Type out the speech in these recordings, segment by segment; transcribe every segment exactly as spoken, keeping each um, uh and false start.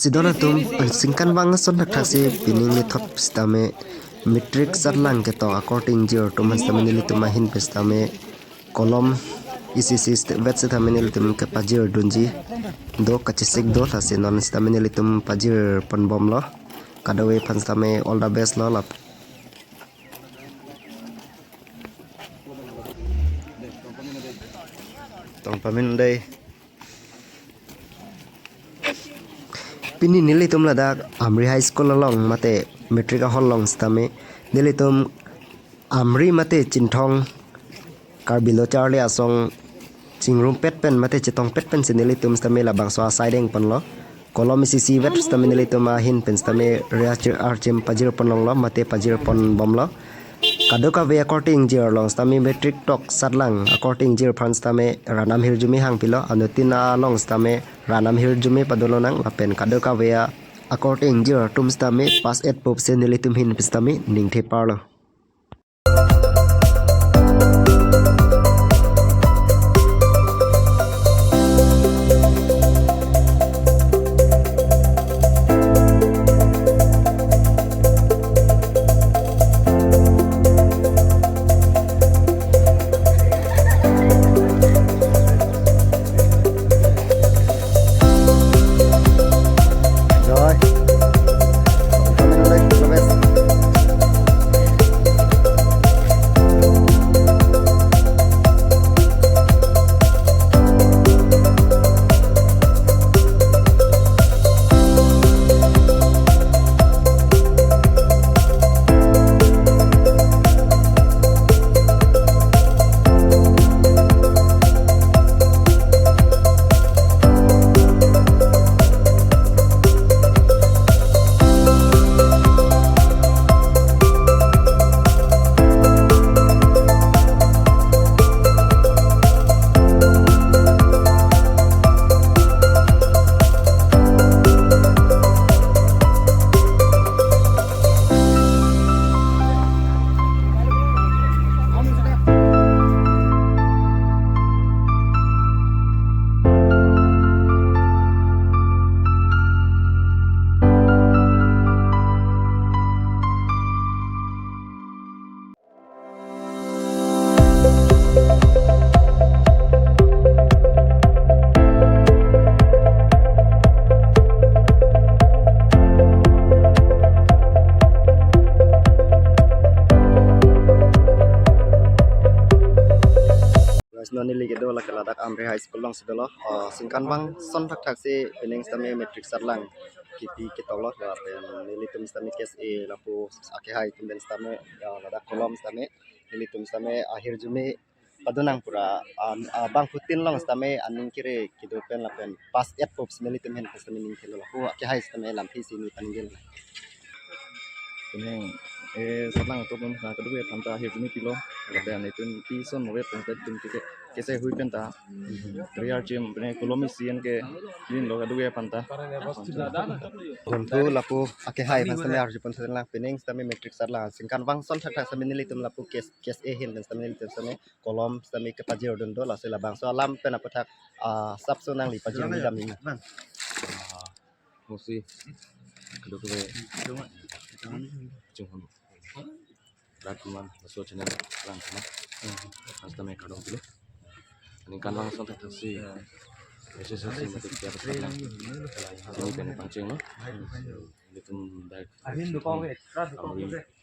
Sidon atum, aningkanvang ason thakthaksi pining nithot sitame matric satlang ketok akorte ingjir atum aphan sitame nelitum ahin pen sitame Kolom E C C vet sitame nelitum kepajirdunji do, kachesik do, lasi non sitame nelitum pajirponbomlo. Kadokave aphan sitame all the best lo lap. Tong pamin dei. Pini nelitum ladak Amri High School along mate matric ahol along sitame nelitum Amri mate Chinthong Karbi Lo Charli Asong chingrumpet pen mate chetongpet pensi nelitum sitame labangso asai dengponlo. Kolom E C C vet sitame nelitum ahin pen sitame ria chir archim pajirponlonglo mate pajirponbomlo. Kadokave akorte ingjir along sitame matric tok satlang akorte ingjir aphan sitame ranam hirjume hangpilo, anuttin along sitame ranam hirjume padolonang lapen kadokave akorte ingjir atum sitame pass etpo pusi nelitum ahin pen sitame ningtheparlo. Guys, non neli kedo lake ladak Amri High School alongsi dolo. Ah, aningkanvang ason thakthaksi pining sitame matric satlang kipi ketoklo lapen nelitum sitame K S A lapu akehai atum pen sitame, ah, ladak Kolom sitame nelitum sitame ahirjume padonang pura, ah, ah, bangphutin along sitame aning kere kedo pen lapen pass etpo pusi nelitum ahin pen sitame ningthelo, lapu akehai sitame lamthe isi neli paningje. Pining, eh, satlang atum na kadokave aphanta ahirjume pilo. Lapen itum pison move pongpet atum ke, ke, kese hui penta. Ria archim pining Kolom E C C ke linlo kadokave aphanta. Kontu lapu akehai aphan sitame arjupon sitame lang pining sitame matric satlang aningkanvang ason thakthaksi nelitum lapu K S, K S A ahin pen sitame nelitum sitame Kolom sitame kepajirdun do, lasi labangso alam pen aputhak, ah, sapso nangli pajirmi dam nina. Ah, musi. Kadokave. Chunghon. Ratuman, laso channel lang teman. Mas tame kardom dulu. Aningkanvang ason thakthaksi S S L C mate K S A satlang. Ini kami pangcheng lo. Nelitum dak Amri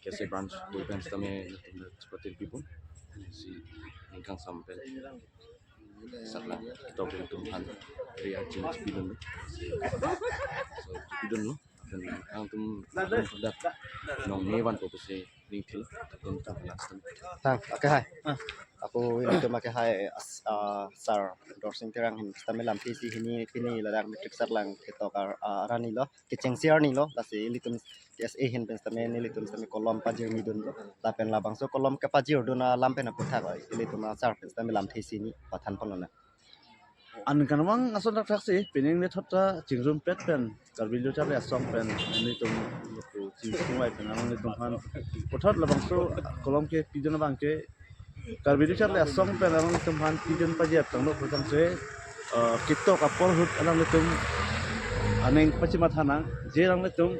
K S A branch hui pen sitame nelitum dak seperti pipun. Si aningkangsam pen satlang ketok atum aphan ria archim pidun. So, pidunlo. Dan angtum dak nongne vanpo pusi ningthelo. Atum tum last time. Tang, akehai. Ah. Ako ilitum akehai as, ah, Sir Dorsing Terang ahin sitame lamthe isi hini pini ladak matric satlang ketok ar-, ah, arni lo. Kechengsi arni lo, lasi ilitum K S A ahin pen sitame nelitum sitame Kolom pajirmidun do. Lapen labangso Kolom kepajirdun alam pen aputhak ilitum a Sir pen sitame lamthe isi neli pathanponlonang. Aningkanvang ason thakthaksi pining nithot ta chingrumpet pen Karbi Lo Charli Asong pen nelitum chingrumpet pen amonit atum aphan puthot labangso Kolom kepidun abangke Karbi Lo Charli Asong pen amonit atum aphan pidun pajir tanglo putangse, eh, ketok apor ahut alanglitum Aning pachimatha nang, je nanglitum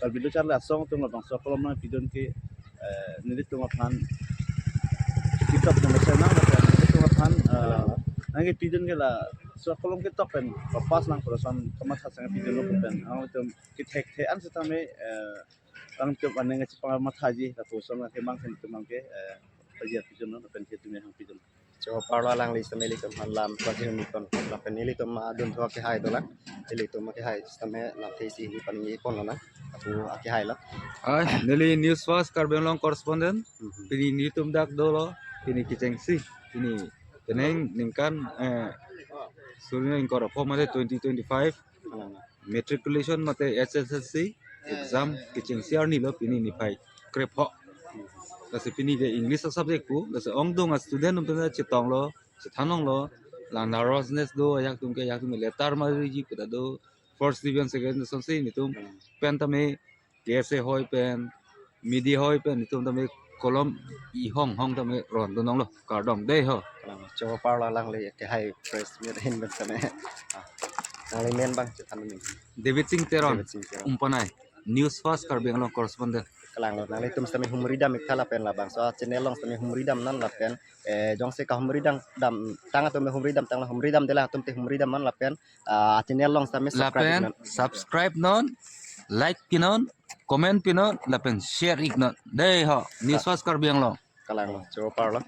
Karbi Lo Charli Asong atum labangso akolom nangpidun ke, eh, nelitum aphan ketok nang mesen nang, nelitum aphan, eh, nangkepidun ke laso akolom ketok pen papas nang pura son kamatha sang pidun lo pen, nanglitum kethekthe an setame, eh, nanglitum aning kachipamathaji, lapuson kemang sen tum ke, eh, pajir pidun lo pen ke tum hang pidun. Cho parlo alangli setame ilitum aphan lam pajirmi pon lapen ilitum adunthu akehai dolang. Ilitum akehai setame lamthe isi hini paningje pon lonang. Lapu akehai lo. Ai, neli News First Karbi Anglong correspondent. Mhm. Pini nelitum dak dolo, pini kechengsi, pini penang ningkan, eh, suri ingkoi ra pho mate twenty twenty-five. Alang. Matriculation mate H S S L C exam kechengsi arni lo pini niphai krepho. Lasi pini ke English a subject pu, lasi ongdung a student atum ta chetong lo, chethan ong lo, la nervousness do, ajak atum ke, ajak atum letter mariji pu ta do, first division, second division si nelitum pen tame K S A hoi pen, media hoi pen, nelitum tame kolom ihong hong tame ron dun ong lo, kardom dei ho. Kalang, cho parlo alangli akehai press meet ahin pen setame. Ah, nangli men bang chethan men. David Singh Teron, David Singh Teron. Umpanai, News First Karbi Anglong correspondent. Kalang lo, nanglitum setame humri dam ik tha lapen labangso a channel along setame humri dam non lapen, eh, jongsi kahumri dam, dam tang atum humri dam tang lo, humri damde lang atum te humri dam non lapen, ah, channel along setame subscribe Lapen non. Subscribe non, like pinon, comment pinon, lapen share ik non. Dei ho, News First Karbi Anglong. Kalang lo, cho parlo.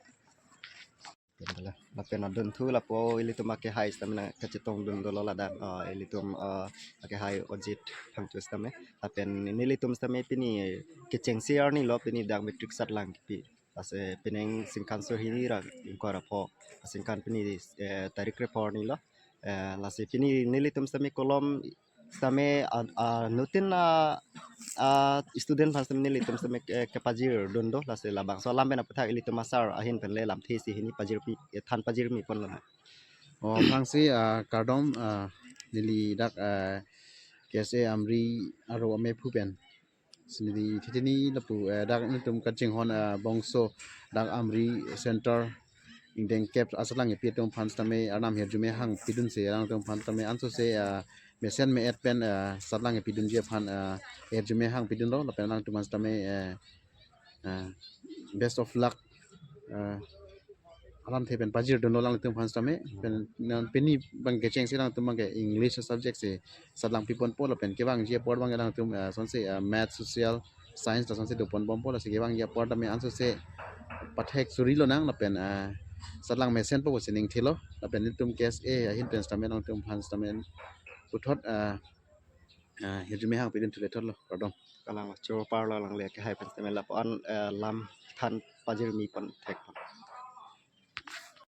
Lapen adunthu lapu ilitum akehai setame nangkachetong dun dolo ladak, ah, ilitum, ah, akehai Ojit Phangcho setame. Lapen nelitum setame pini kechengsi arni lo, pini dak matric satlang kipi. Lasi penang ningkan suri hini ra ingkoi ra pho. Ningkan pini, eh, tarik krepho arni lo. Eh, lasi pini nelitum setame kolom setame, ah, ah, nutin a, ah, student aphan setame nelitum setame, eh, kepajir dun do, lasi labangso alam pen aputhak ilitum a sir ahin pen le lamthe isi hini pajirpi, eh, than pajirmi pon lo. Oh, aphrangsi, ah, kardom, ah, neli dak, ah, K S A Amri aro amephu pen. Sini di titini lapu, eh, dak nelitum kachinghon, eh, bangso dak Amri Center ingdeng kep asatlang epi atum aphan setame arnam hirjume hang pidunsi alangtum aphan setame ansose, eh, mesen me-et pen, eh, satlang epidunji aphan, eh, hirjume hang pidun lo lapen alangtum aphan setame, eh, eh, best of luck, eh, alamthe pen pajir dun lo alangtum aphan setame pen non pini bang kechengsi alangtum bang ke English subject si satlang pi ponpo lapen kevangji apor bang alangtum, eh, sonsi, eh, math, social, science ta sonsi do pon bompo, lasi kevangji apor tame ansose pathek suri lonang lapen, eh, satlang mesenpo pusi ning thilo lapen nelitum K S A ahin pen setame alangtum aphan setame puthot, eh, eh, hirjume hang pidun thule thot lo, kardom. Kalang lo, cho parlo alangli akehai pen setame lapu-an, eh, lam than pajirmi pon thek pon.